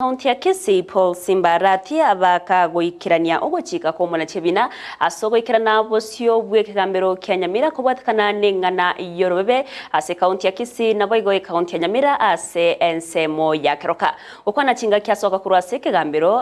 County ya Kisii Paul Simba Arati abakagoikerania ogochika kw'omonachebina ase ogoikerana bosio bw'ekegambero kia Nyamira kobwatekana neng'ana y'orobebe ase County ya Kisii naboigo ecounty ya Nyamira ase ensemo ya Keroka. Gokwana chingaki asoka korwa ase ekegambero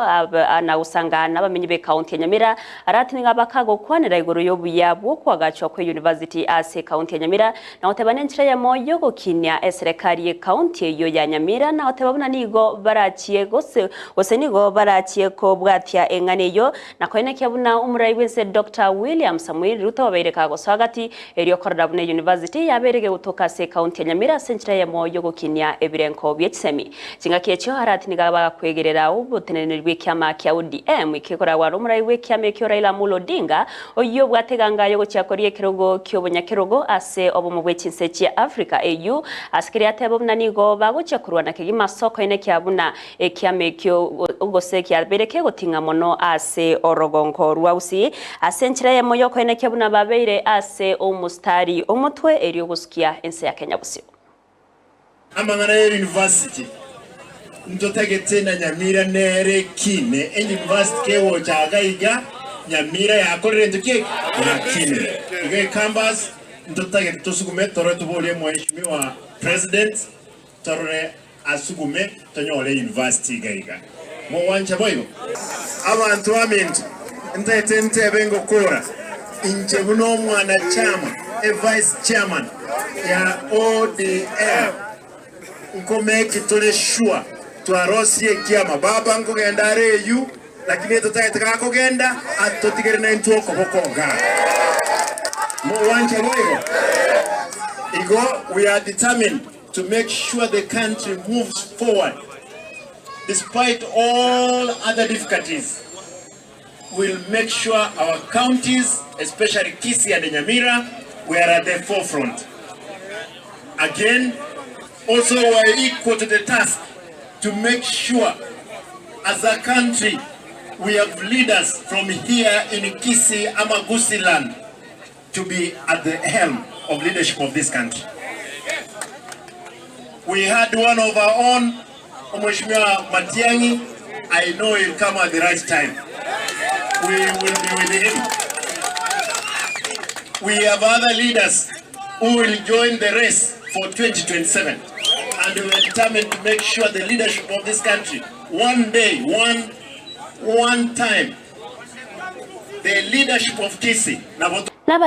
na gosanga nabamenyi b'ecounty ya Nyamira Arati nigo abakagokwanera igoro y'obuya bw'okoagachwa kwe university ase ecounty ya Nyamira Na goteba nenchera eyemo y'ogokinia eserekari y'ecounty eyio ya Nyamira, na goteba buna nigo barachie gose gose nigo barachie kobwatia eng'ana eyio, na koenekia buna omorai bw'ense Doctor William Samoei Ruto obeire kagosoa gati erio korora buna eyunivasiti yabeire gegotoka ase ecounty ya Nyamira ase enchera eyemo y'ogokinia ebirenko bie chisemi. Chingaki echio Arati nigo bagakwegerera oboteneneri bw'ekiama kia ODM ekekoragwa nomorai bw'ekiama ekio Raila Amolo Odinga, Oyio obwate eganga y'ogochia koria ekerogo ki'obonyakerogo ase obomo bwe chinse chia Africa, AU, ase keria ateba buna nigo bagochia korwana kegima ase okoenekia buna ekiama ekio gose kiabeire kegoting'a mono ase orogongo rwa Gusii ase enchera eyemo y'okoenekia buna babeire ase omostari omotwe erio gosukia ense ya Kenya bosio. Amang'ana ya university ntotagete na Nyamira nere ekine e university kegocha iga iga Nyamira yakorire ento ki eke? Yakinire. Iga e campus ntotagete tosugume torore toborie mheshimiwa president torore asugume tonyore university iga iga. Mogwancha boigo? Abanto baminto, ntagete ntebe ngokora inche buna omwanachama, e vice chairman ya ODM, nkomeki tore sure twarosirie ekiama. Baba nkogenda are eywo, lakini etotagete gakogenda atotigere naintwe okoboko igaa. Mogwancha boigo? Igo we are determined to make sure the country moves forward. Despite all other difficulties, we'll make sure our counties, especially Kisii and Nyamira, we are at the forefront. Again, also we are equal to the task to make sure as a country we have leaders from here in Kisii Amagusi land to be at the helm of leadership of this country. We had one of our own, Mheshimiwa Matiang'i. I know he'll come at the right time. We will be with him. We have other leaders who will join the race for 2027. And we are determined to make sure the leadership of this country, one day, one, one time, the leadership of Kisii, nabo.